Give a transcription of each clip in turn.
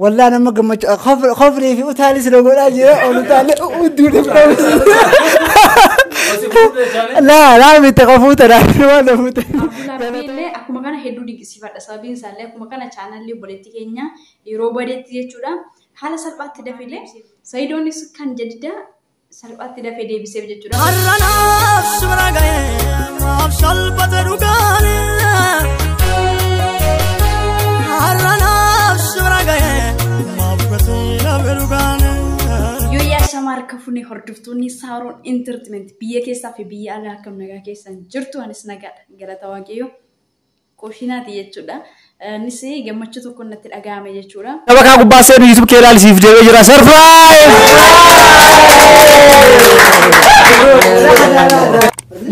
Wallaan amma gammachuu koflee fi utaalis na godhaa jira ol utaalee udduudhaaf qabus. Laa laa miti qafuuta laa waan na fuute. Abdulabbii illee akkuma kana hedduu dinqisiifadha. Sababiin isaallee akkuma kana chaanalli obboleettii keenya yeroo badeetti jechuudha. Haala salphaatti dafeellee Sayidoonis kan jadida salphaatti dafee deebiseef jechuudha. Har'anaaf sibira ga'ee maaf salphate dhugaane. Har'anaaf sibira ga'ee maaf gatii dhabe dhugaane. Yoo yaasama harka fuunee hordoftoonni Saaroon Entertainment biyya keessaa fi biyya alaa akkam nagaa keessan jirtu anis nagaadha. Galata Waaqayyoo koshinaati jechuudha. Innis gammachuu tokko natti dhaga'ame jechuudha. Shabakaa gubbaa seenu YouTube kee ilaalisiif deebi'ee jira. Surprise!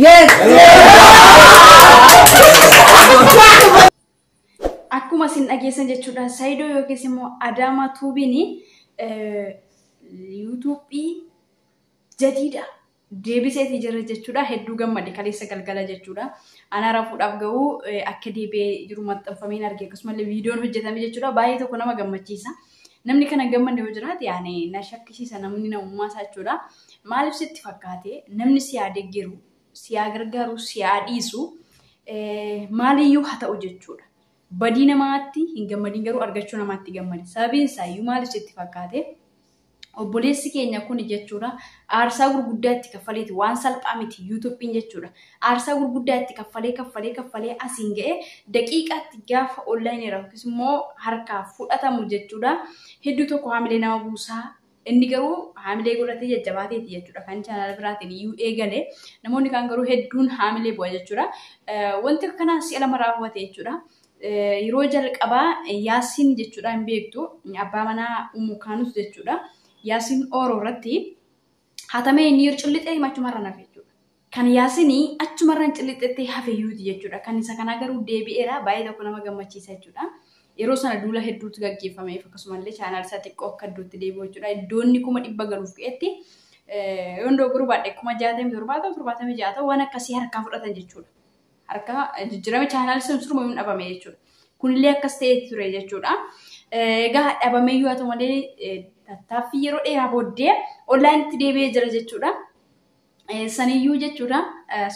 Yes! Akkuma isin dhageessan jechuudha. Sayidoo yookiis immoo Adaamaa Tuubiin yuutuubii jadiidha. Deebiseeti jira jechuudha. Hedduu gammade kaleessa galgala jechuudha. Ana rafuudhaaf ga'uu akka deebi'ee jiru maxxanfameen arge akkasumallee viidiyoon hojjetame jechuudha. Baay'ee tokko nama gammachiisa. Namni kana gammadde yoo jiraate yaani na shakkisiisa namni namummaa isaa jechuudha. Maaliif sitti fakkaate namni si haa deeggaru, si haa gargaaru, si haa dhiisu maaliyyuu haa ta'u jechuudha. Badii namaatti hin gammadin garuu argachuu namaatti gammade. Sababiin isaayyuu maaliif sitti fakkaate? Obboleessi keenya kun jechuudha aarsaa gurguddaa itti kaffaleeti waan salphaa miti yuutuubiin jechuudha. Aarsaa gurguddaa itti kaffalee kaffalee kaffalee asiin ga'e daqiiqaatti gaafa onlaayiniirra yookiis immoo harkaa fudhatamu jechuudha. Hedduu tokko haamilee nama buusaa. Inni garuu haamilee godhatee jajjabaateeti jechuudha. Kan chaanala biraatiin iyyuu eegale. Namoonni kaan garuu hedduun haamilee bu'a jechuudha. Wanti akkanaa si'a lama raawwate jechuudha. Yeroo jalqabaa Yaasiin jechuudha hin beektu abbaa manaa Umu Kaanus jechuudha. Yaasiin Ooroo irratti hatamee inni yeroo cillixee achumarra hafe jechuudha. Kan Yaasiin achumarra cillixeetti hafe yuuti jechuudha. Kan isa kanaa garuu deebi'eera baay'ee tokko nama gammachiisa jechuudha. Yeroo sana duula hedduutu gaggeeffameef akkasumallee chaanaal isaa xiqqoo akka iddootti deebi'u jechuudha. Iddoonni 100,000 galuuf ga'etti yoon dogoggoruu baadhe 67,000 76 ta'u waan akkasii harkaa fudhatan jechuudha. Harka jijjiirame chaanaal sun surma hin dhabame jechuudha. Kunillee akkas ta'ee ture jechuudha. Egaa dhabameyyuu haa ta'u malee tattaaffii yeroo dheeraa booddee onlaayinitti deebi'ee jira jechuudha. Saniyyuu jechuudha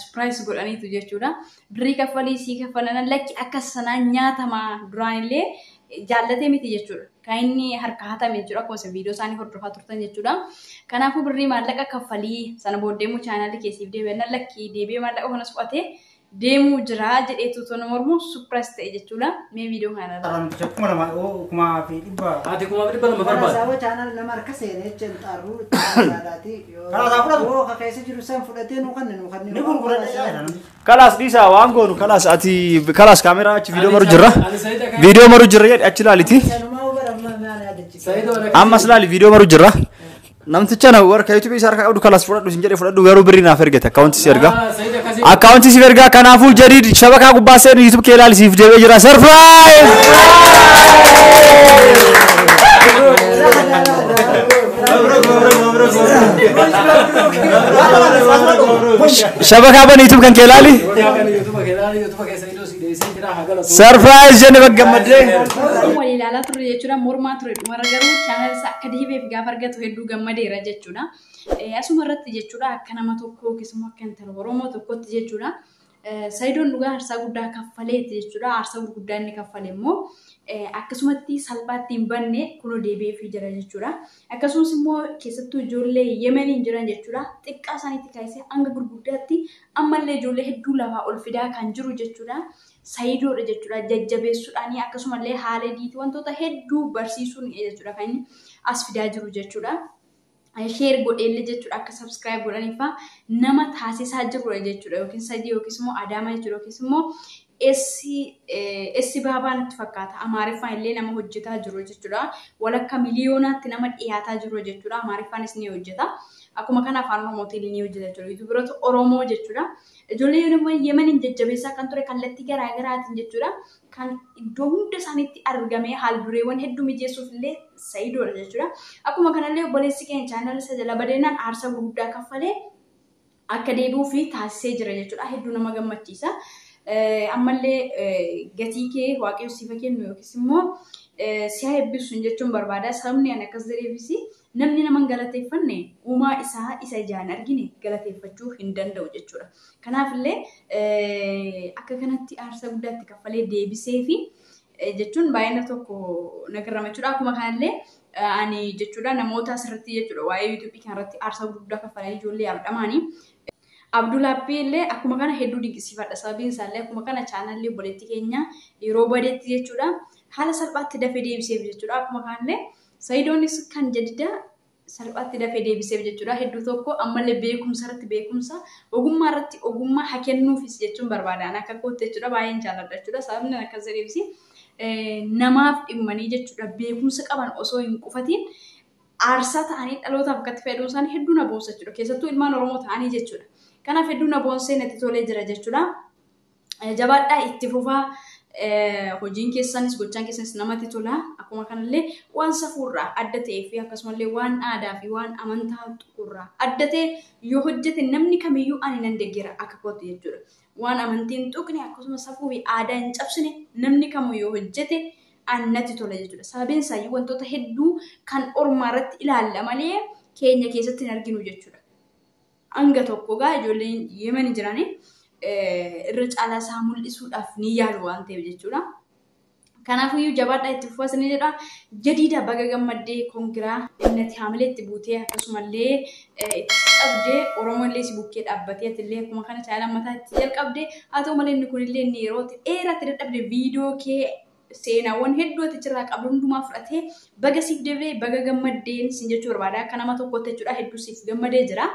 surprise godhaniitu jechuudha. Birrii kaffalii sii kaffalan lakki akka sanaa nyaatamaa duraanillee jaallatee miti jechuudha. Kan inni harka hatame jechuudha. Akkuma isin viidiyoo isaanii hordofaa turtan jechuudha. Kanaafuu birrii maallaqa kaffalii sana booddee immoo chaanaalli keessiif deebi'an lakki deebi'ee maallaqa kanas fudhatee deemuu jira jedheetu osoo nama mormu surprise ta'e jechuudha. Mee viidiyoo kana irraa. Namticha 2,200. Ati 2,200 barbaada. Karaa chaanal nama harka seenee jechuun xaarruu itti yaadaati. Karaa isaa fudhatu. Yoo ka keessa jiru san fudhatee nu kanne nu kanne. Ni gurgurata yaada namni. Kalaas dhiisaa waan goonu kalaas ati kalaas kaameraa achi viidiyoo maru jirra. Viidiyoo maru jirra jedhi achi ilaaliti. Sanumaa bara amma maal yaadachiisa. Ammas ilaali viidiyoo maru jirra. Namticha na warra YouTube isaa harkaa qabdu kalaas fudhadhu sin jedhe fudhadhu garuu birrii naaf ergate akkaawuntii si erga. Akkaawuntii si ergaa kanaafuu jadiid shabakaa gubbaa seenu YouTube kee ilaalisiif deebi'ee jira. Surprise! Shabakaa bani YouTube kan kee ilaali. Surprise jenne bakka gammaddee. Wal ilaalaa turre jechuudha. Mormaa ture dhumarra garuu chaanal isaa akka deebi'eef gaafa argatu hedduu gammadeera jechuudha. Asuma irratti jechuudha akka nama tokko yookiis immoo akka intala Oromoo tokkotti jechuudha. Sayidoon dhugaa aarsaa guddaa kaffaleeti jechuudha. Aarsaa gurguddaa inni kaffale immoo akkasumatti salphaatti hin banne kunoo deebi'eefii jira jechuudha. Akkasumas immoo keessattuu ijoollee Yemeniin jiran jechuudha. Xiqqaa isaaniitti kaasee hanga gurguddaatti ammallee ijoollee hedduu lafaa ol fidaa kan jiru jechuudha. Sayidoodha jechuudha. Jajjabeessuudhaan akkasumallee haala diitii wantoota hedduu barsiisuun jechuudha kan inni as fidaa jiru jechuudha. Sheer godheellee jechuudha akka subscribe godhaniifaa nama taasisaa jirudha jechuudha. Yookiin sadii yookiis immoo Adaamaa jechuudha yookiis immoo essi baabaa natti fakkaata. Amaariffaan illee nama hojjetaa jiru jechuudha. Walakka miliyoonaatti nama dhiyaataa jiru jechuudha. Amaariffaanis ni hojjeta. Akkuma kana afaan Oromootiin ni hojjeta jechuudha. Yuutuubaroota Oromoo jechuudha. Ijoollee Yemeniin jajjabeessaa kan ture kallattii garaa garaatiin jechuudha. Kan iddoo hunda isaaniitti argamee haal dureewwan hedduu mijeessuuf illee Sayidoodha jechuudha. Akkuma kanallee obboleessi keenya chaanala isa jala badeenaan aarsaa gurguddaa kaffalee akka deebi'uu fi taasisee jira jechuudha. Hedduu nama gammachiisa. Ammallee gatii kee waaqayyo siif haa kennu yookiis immoo Si haa eebbisuun jechuun barbaada. Sababni ani akkas jedheefis namni nama hin galateeffanne uumaa isaa isa ijaan argine galateeffachuu hin danda'u jechuudha. Kanaafillee akka kanatti aarsaa guddaatti kaffalee deebisee fi jechuun baay'ina tokko nagarrama jechuudha. Akkuma kanallee ani jechuudha namoota asirratti jechuudha waa'ee yuutuubii kanarratti aarsaa guddaa kaffalanii ijoollee yaabdhamaanii. Abdulaappii illee akkuma kana hedduu dinqisiifadha. Sababiin isaallee akkuma kana chaanalli obboleettii keenya yeroo badeetti jechuudha. Haala salphaatti dafee deebiseef jechuudha. Akkuma kanallee Sayidoonis kan jadida salphaatti dafee deebiseef jechuudha. Hedduu tokko ammallee beekumsa irratti beekumsa, ogummaa irratti ogummaa haa kennuufis jechuun barbaada. Ani akka kootti jechuudha baay'een jaalladha jechuudha. Sababni akkas jedheefis namaaf dhimmanii jechuudha beekumsa qaban osoo hin qufatiin aarsaa ta'anii dhalootaaf akkatti fayyadamuun isaanii hedduu na boonsa jechuudha. Keessattuu ilmaan Oromoo ta'anii jechuudha. Kanaaf hedduu na boonsee natti tolee jira jechuudha. Jabaadhaa itti fufaa. Hojiin keessanis gochaan keessanis namatti tola. Akkuma kanallee waan safuurraa adda ta'ee fi akkasumallee waan aadaa fi waan amantaa tuqurraa adda ta'e yoo hojjete namni kamiyyuu ani nan deeggera akka kootti jechuudha. Waan amantiin tuqne akkasuma safuu fi aadaa hin cabsine namni kamuu yoo hojjete ani natti tola jechuudha. Sababiin isaayyuu wantoota hedduu kan ormaa irratti ilaalla malee keenya keessatti hin arginu jechuudha. Hanga tokko gaa ijoolleen Yemen jiranii irra caalaa isaa mul'isuudhaaf ni yaalu waan ta'eef jechuudha. Kanaafiyyuu jabaadhaa itti fufas ni jedha. Jadiida baga gammaddee kongiraa innati haamilee itti buutee akkasumallee itti qabdee Oromoo illee si bukkee dhaabbatee atillee akkuma kana caalaa mataa itti jalqabdee haa ta'u malee inni kunillee inni yeroo dheeraatti dadhabde viidiyoo kee seenaawwan hedduu ati achirraa qabdu hundumaa fudhatee baga siif deebi'ee baga gammaddeen siin jechuu barbaada. Akka nama tokkotti jechuudha hedduu siif gammadee jira.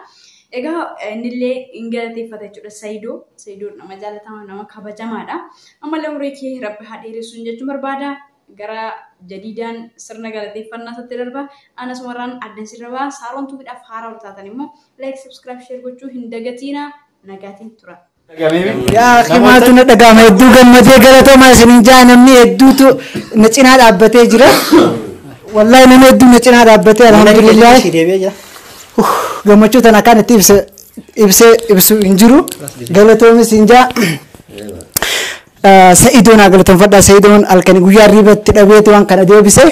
Egaa innillee hin galateeffata jechuudha Sayidoo. Sayidoon nama jaalatamaa nama kabajamaadha. Ammallee umurii kee rabbi haa dheeressuun jechuun barbaada. Gara jadiidaan sirna galateeffannaa isaatti darba. Anas warraan addan sirra ba'a. Saaroon tuubiidhaaf haaraa ol taatan immoo like, subscribe, share gochuu hin dagatiina. Nagaatiin tura. Yaa himaatu na dhagahama hedduu gammadee galatoomaa isiniin jaa namni hedduutu na cinaa dhaabbatee jira. Wallaahi namni hedduun na cinaa dhaabbatee alhamdulillah. Gammachuu tana akkaan itti ibsee ibsu hin jiru. Galatoomis hin jaa. Sa'idoon haa galatoonfadhaa. Sa'idoon halkan guyyaa riibatti dhabeeti waan kana deebise.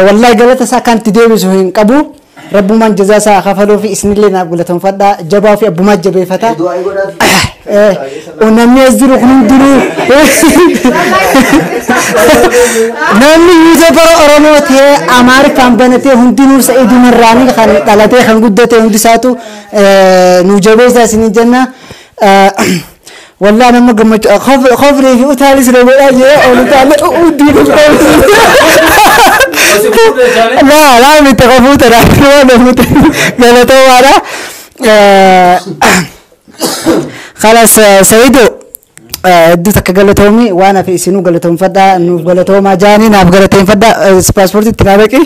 Wallaahi galata isaa akkaan itti deebisu hin qabu. Rabbumaan jazaa isaa kafaluu fi isinillee naaf galatoonfadhaa. Jabaa fi abbumaa jabeeffata. Namni as jiru kun hundinuu namni yuutuubara Oromoo ta'ee Amaariffaan banatee hundinuu Sa'iduma irraanii kan dhalatee kan guddate hundi isaatu nu jabeessa isinii jenna. Wallaa nama gammachuu kofrii fi utaalis na godhaa jira ol utaalee uddii laa laa miti qofuuta dha miti galatoomaadha. خلاص سيدو hedduu takka galatoomi waan hafe isinuu galatoomfadhaa nuuf galatoomaa jaanii naaf galateeffadhaa paaspoortii itti naa baqi.